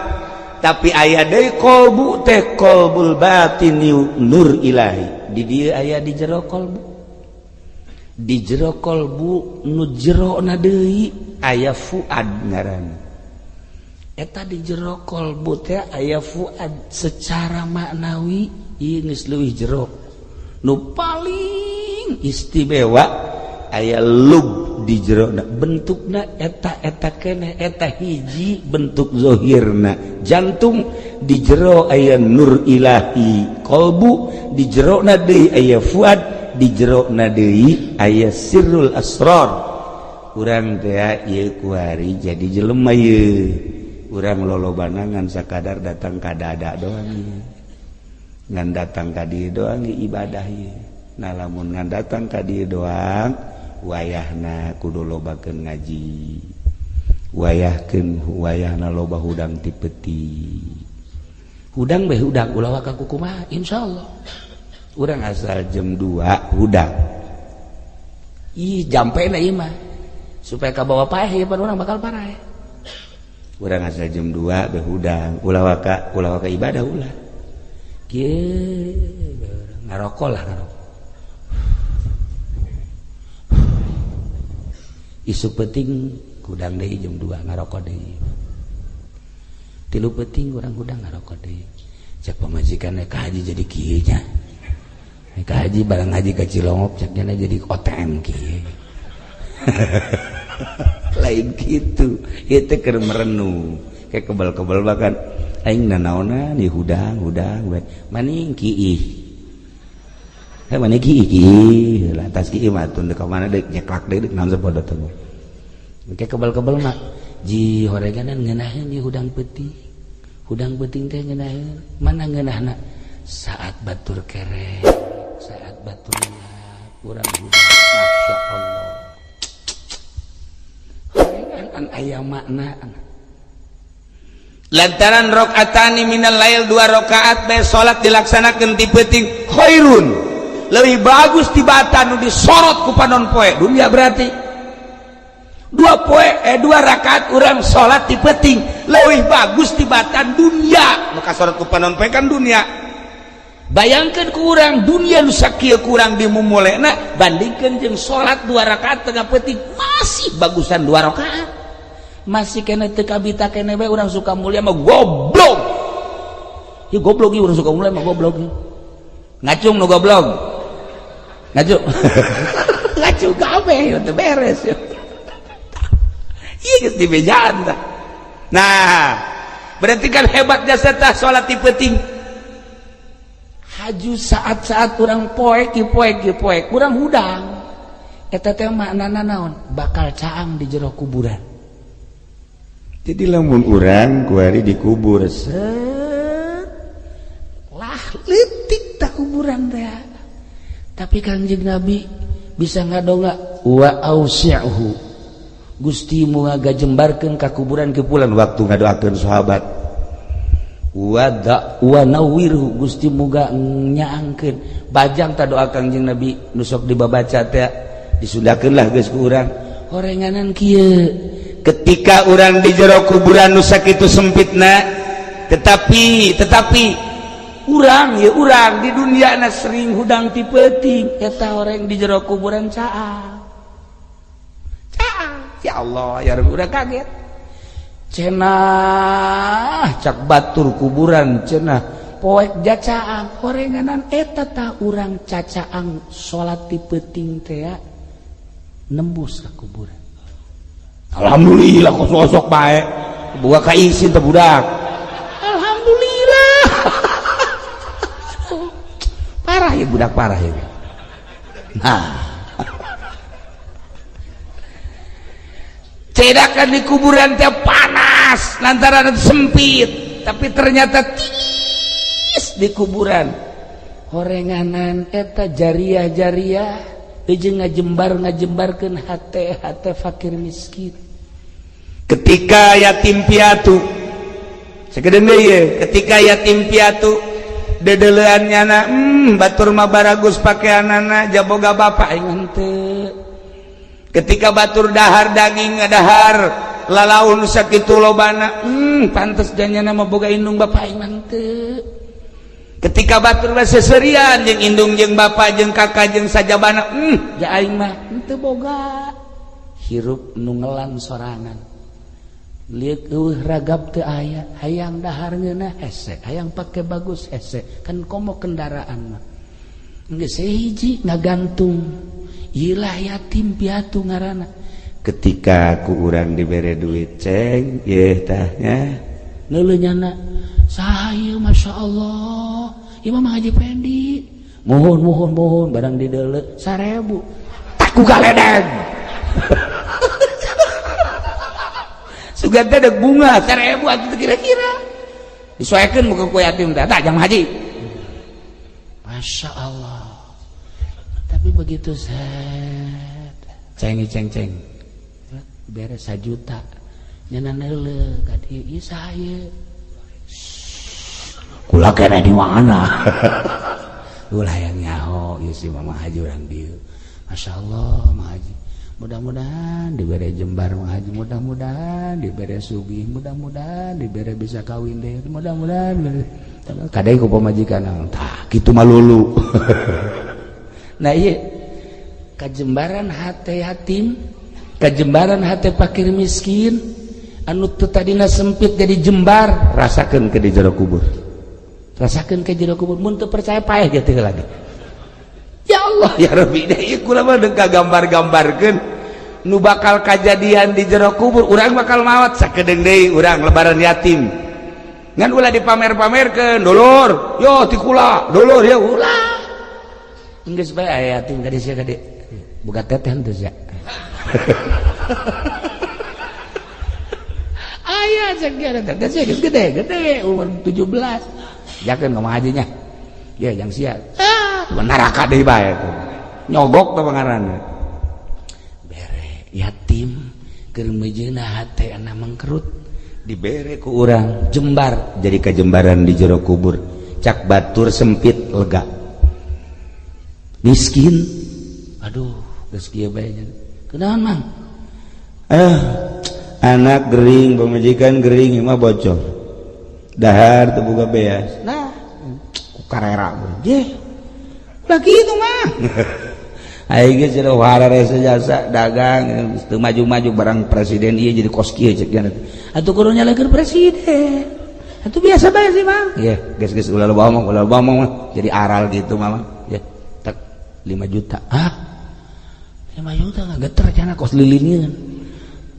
Tapi aya deui kolbu teh kolbul batin nur ilahi. Di dieu aya di jero kolbu. Di jero kolbu nu jerona deui aya fuad ngaranna. Eta di jero kolbu teh aya fuad secara maknawi ieu geus leuwih jero. Nu paling istimewa aya lub di jerona, bentukna eta-eta keneh, eta hiji bentuk zohirna. Jantung di jero aya nur ilahi, kolbu di jerona deui aya fuad, di jerona deui aya sirrul asrar. Urang teh ieu kuari jadi jelema ieu. Urang lolobana ngan sakadar datang ka dada doang ieu. Ngan datang ka dieu doang ibadah ieu. Nah lamun ngan datang ka dieu doang wayahna kudu lobakeun ngaji, wayahkeun wayahna loba hudang ti peti, hudang beh hudang ulah waka kukumaha insyaallah. Urang asal jam 2 hudang ih jampena ieu mah supaya kabawa paeh ieu pan urang bakal paraeh. Urang asal jam 2 beh hudang ulah waka ibadah ulah kieu ngarokok lah ngarokok. Isuk penting hudang deui jam 2 ngarokok deui. Tilu penting urang hudang ngarokok deui. Cek pamajikan ka haji jadi kieu nya. Ka haji barang haji ka Cilongok cek nya jadi OTM kieu. Lain kitu. Ieu teh keur merenung. Kayak kebal-kebal bahkan aing nanaonan di hudang-hudang we. Maning kiih. Mana kiih lantas kiih mah tun ka mana deuk nyeklak deui deuk naon sapodo teh. Engke kebal-kebal mah ji horeganan ngeunaheun ieu hudang peuting. Hudang peuting teh ngeunaheun. Mana ngeunahna? Saat batur kerek, saat batur urang hudang. Masya Allah. Horegan aya makna. Lantaran rakaatani minal lail 2 rakaat bae salat dilaksanakeun ti peuting khairun. Lebih bagus tibatan nu disorot ku panon poe dunia berarti 2 rakaat urang salat ti peuting leuwih bagus tibatan dunia nu kasorot ku panon poe kan dunia. Bayangkeun ku urang dunia nu sakieu kurang dimumulena bandingkeun jeung salat 2 rakaat tengah peuting masih bagusan 2 rakaat. Masih kene teu kabita kene bae urang suka mulia mah goblok. Ieu goblok ieu urang suka mulia mah goblok. Ngacung nu goblok. Ngacu ngacu kabeh teu beres ieu geus dibejaan tah. Nah berarti kan hebat jasa tah salat ti peuting. Haju saat-saat urang poek poek poek urang hudang eta teh maknana naon bakal caang di jero kuburan. Jadi lamun urang kuari dikubur set lah leutik tak kuburan teh. Tapi Kangjeng Nabi bisa ngadonga wa ausi'hu, Gusti muga gajembarkeun ka kuburan kepulan waktu ngadoakeun sahabat. Wa da wa nawirhu, Gusti muga nyaangkeun bajang ta doa Kangjeng Nabi nu sok dibabaca teh disundakeun lah geus ku urang horenganan kieu. Ketika urang di jero kuburan nu sakitu sempitna, tetapi urang ya urang di dunia na sering hudang ti peuting, eta horeng di jero kuburan caang caang. Ya Allah ya Rabbi, urang kaget cenah cak batur kuburan cenah poek jacaang horenganan eta ta urang cacaang salat ti peuting teh nembus ka kuburan. Alhamdulillah kok sosok bae buka ka isin teh budak. Alhamdulillah. Parah ya budak, parah ya. Nah, cedakan di kuburan teh panas lantaran sempit, tapi ternyata tiis di kuburan. Horenganan eta jariah-jariah jeung ngajembar-ngajembarkeun hate-hate fakir miskin. Ketika yatim piatu sakedeung deui ye, ketika yatim piatu dedelean nyana batur mah baragus pakeanana jaboga bapak aing henteu. Ketika batur dahar daging ngadahar lalaun sakitu lobana pantes janyana mah boga indung bapak aing henteu. Ketika batur mah seserian jeung indung jeung bapak jeung kakak jeung sajabana ja aing mah henteu boga. Hirup nu ngelan sorangan. Lihat eueuh ragap teu aya, hayang dahar ngeunah hese, hayang pake bagus hese, kan komo kendaraan mah. Geus hiji ngagantung. Ilah yatim piatu ngaranna. Ketika ku urang dibere duit ceng, yeuh tah nya. Neuleuh nyana, saha ieu masyaallah. Ieu mah Haji Pendi. Mohon mohon mohon barang dideuleu 1000. Tak ku galedeg. Sugan teh deuk bunga 1000 atuh kira-kira. Disoekeun muka ku yatim teh, tah jang haji. Masya Allah. Tapi begitu set ceng ceng ceng beres 1 juta nyana neuleuh ka dieu ieu saha ieu? Kula keneh di mana? Ulah yang nyaho ieu si Mama Haji urang dieu. Masya Allah Mama Haji. Mudah-mudahan dibere jembar Mang Haji, mudah-mudahan dibere sugih, mudah-mudahan dibere bisa kawin deh, mudah-mudahan kadai ku pamajikan tah kitu malulu. Nah iya kajembaran hate yatim, kajembaran hate fakir miskin anu teu tadina sempit jadi jembar, rasakeun ke di jero kubur. Rasakeun ke jero kubur mun teu percaya paeh gitu lagi. Ya Allah ya Rabbi, ieu kula mah deung kagambar-gambarkeun nu bakal kajadian di jero kubur, urang bakal maot sakedeung deui urang lebaran yatim. Ngan ulah dipamer-pamerkeun, dulur, yo ti kula, dulur yo ulah. Geus bae aya yatim ka dieu ka dieu. Boga teteh henteu sia. Aya sakieu teteh sia geus gede-gede umur 17. Jakeun ka Mang Hajinya. Ya jang sia. Neraka deui bae nyogok teh pangaranna. Bere yatim keur meujeuhna hate ana mangkerut dibere ku urang jembar jadi kajembaran di jero kubur, cak batur sempit lega miskin. Aduh geus kieu bae nya kunaon Mang? Anak gering, pamajikan gering, imah bocor, dahar teu boga beas. Nah ku karera je lagi itu mah. Aing geus cenah hararese jasa dagang teu maju-maju barang presiden ieu jadi kos kieu cek nya. Atuh kudu nyalahkeun presiden. Atuh biasa bae sih Mang. Ye, geus-geus ulah loba omong, ulah loba omong mah jadi aral gitu mah. Ye, tek 5 juta. Hah? 5 juta ngageter cenah kos lilineun.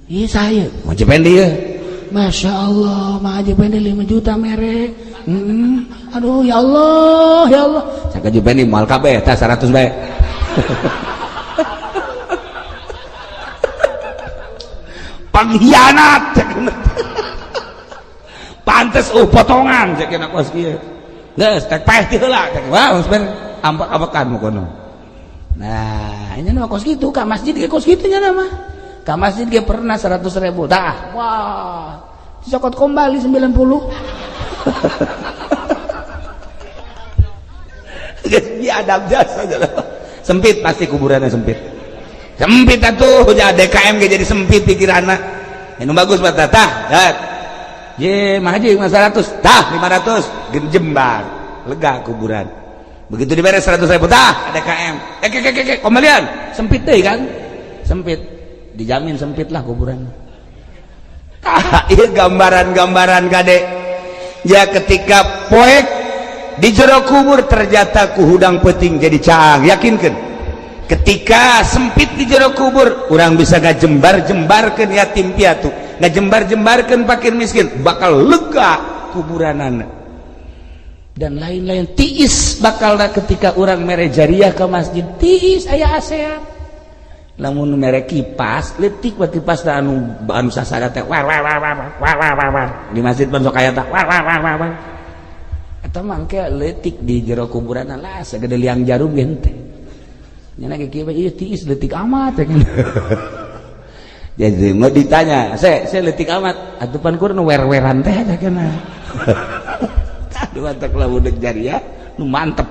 Ieu saya. Mau Pendi ye. Masya Allah, Mang Haji Pendi 5 juta mere. Aduh ya Allah, ya Allah. Cak Haji Pendi moal kabeh tah 100 bae. Pengkhianat. Pantes potongan cek kena kos kieu. Geus tek paeh ti heula cek. Wah, geus bener ambek-ambekan kono. Nah, ini mah kos kitu ka masjid ge kos kitu nya mah. Ka masjid ge pernah 100.000. Tah, wah. Dicokot kembali 90. Geus biadab jasa. Sempit pasti kuburannya sempit. Sempit atuh ja DKM ge jadi sempit pikiranna. Anu bagus mah tah. Ye, mah haji 100, tah 500, jembar, lega kuburan. Begitu diberes 100.000, tah DKM. Kembalian, sempit deh kan? Sempit, dijamin sempit lah kuburan. Tah, ieu gambaran-gambaran kade. Ya ketika poek di jero kubur ternyata ku hudang peuting jadi caang, yakinkeun. Ketika sempit di jero kubur, urang bisa ngajembar-jembarkeun yatim piatu, ngajembar-jembarkeun fakir miskin, bakal lega kuburanana. Dan lain-lain tiis bakal ketika urang mere jariah ke masjid, tiis aya asean. Lamun mere kipas, leutik we kipas da anu anu sasada teh war war war war war war war. Di masjid pan sok aya tah war war war war. Eta mah engke leutik di jero kuburan lah sagede liang jarum ge henteu. Nyana ge kieu ieu tiis leutik amat ya. Jadi mau ditanya, saya leutik amat, atuh pan kur nu wer-weran teh aja kena. Aduh mantap lah budak jariah, nu mantep.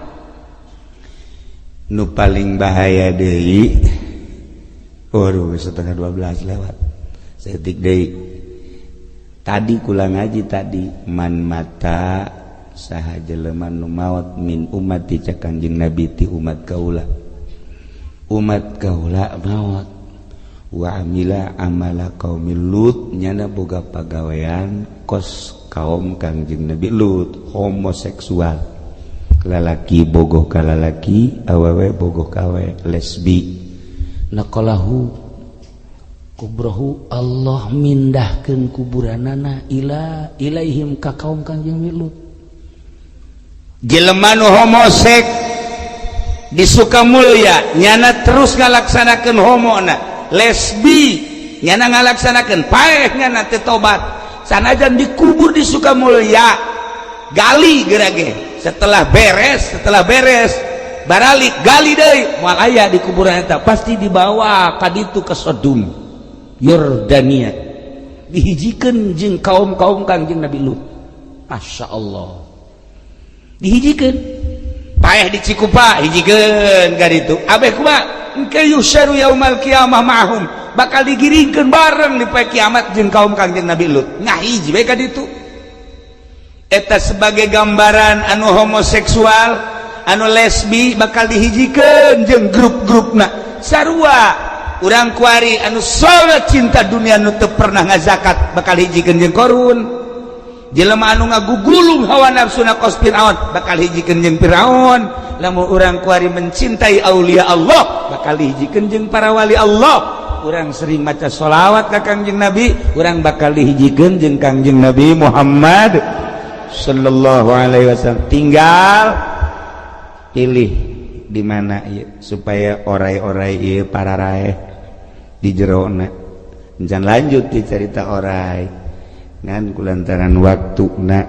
Nu paling bahaya deui. Waduh, 11:30 lewat. Setik deui. Tadi kula ngaji tadi man mata saha jelema nu maot min ummati cak Kanjeng Nabi ti umat kaula. Umat kaula maot wa amila amala qaumil Lut nyana boga pagawean kos kaum Kangjeng Nabi Lut homoseksual, lalaki bogoh ka lalaki, awewe bogoh ka awewe, lesbi. Naqalahu kubrohu Allah mindahkeun kuburanana ila ilaihim ka kaum Kangjeng Nabi Lut. Jelema nu homosek di Sukamulya nyana terus ngalaksanakeun homona, lesbi nyana ngalaksanakeun paeh nyana teu tobat, sanajan dikubur di Sukamulya gali gerage setelah beres baralik gali deui moal aya di kuburan eta, pasti dibawa ka ditu ke Sodom Yordania, dihijikeun jeung kaum-kaum Kangjeng Nabi Lut. Masya Allah, dihijikeun paeh di Cikupa hijikeun ka ditu abeh kumaha engke yusyaru yaumal qiyamah ma'hum, bakal digiringkeun bareng di poe kiamat jeung kaum Kangjeng Nabi Lut. Ngahiji we ka ditu. Eta sebagai gambaran anu homoseksual, anu lesbi bakal dihijikeun jeung grup-grupna. Sarua urang kuari anu salat cinta dunia nu teu pernah ngazakat bakal hijikeun jeung Korun. Jelema anu ngagugulung hawa nafsuna kos Firaun bakal hijikeun jeung Firaun. Lamun urang kuari mencintai aulia Allah bakal dihijikeun jeung para wali Allah. Urang sering maca sholawat ka Kangjeng Nabi, urang bakal dihijikeun jeung Kangjeng Nabi Muhammad sallallahu alaihi wasallam. Tinggal pilih di mana ieu supaya orai-orai ieu para raeh di jerona. Jangan lanjut di cerita orai ngan kulantaran waktuna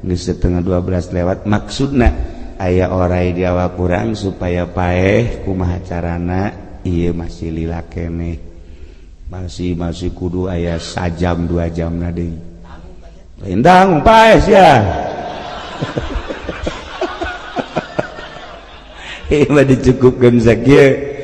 geus 11:30 lewat, maksudna aya orai di awak urang supaya paeh kumaha carana ieu masih lila keneh, masih kudu aya sajam 2 jam na deui lain tanggung paeh sia. Ieu mah dicukupkeun sakieu.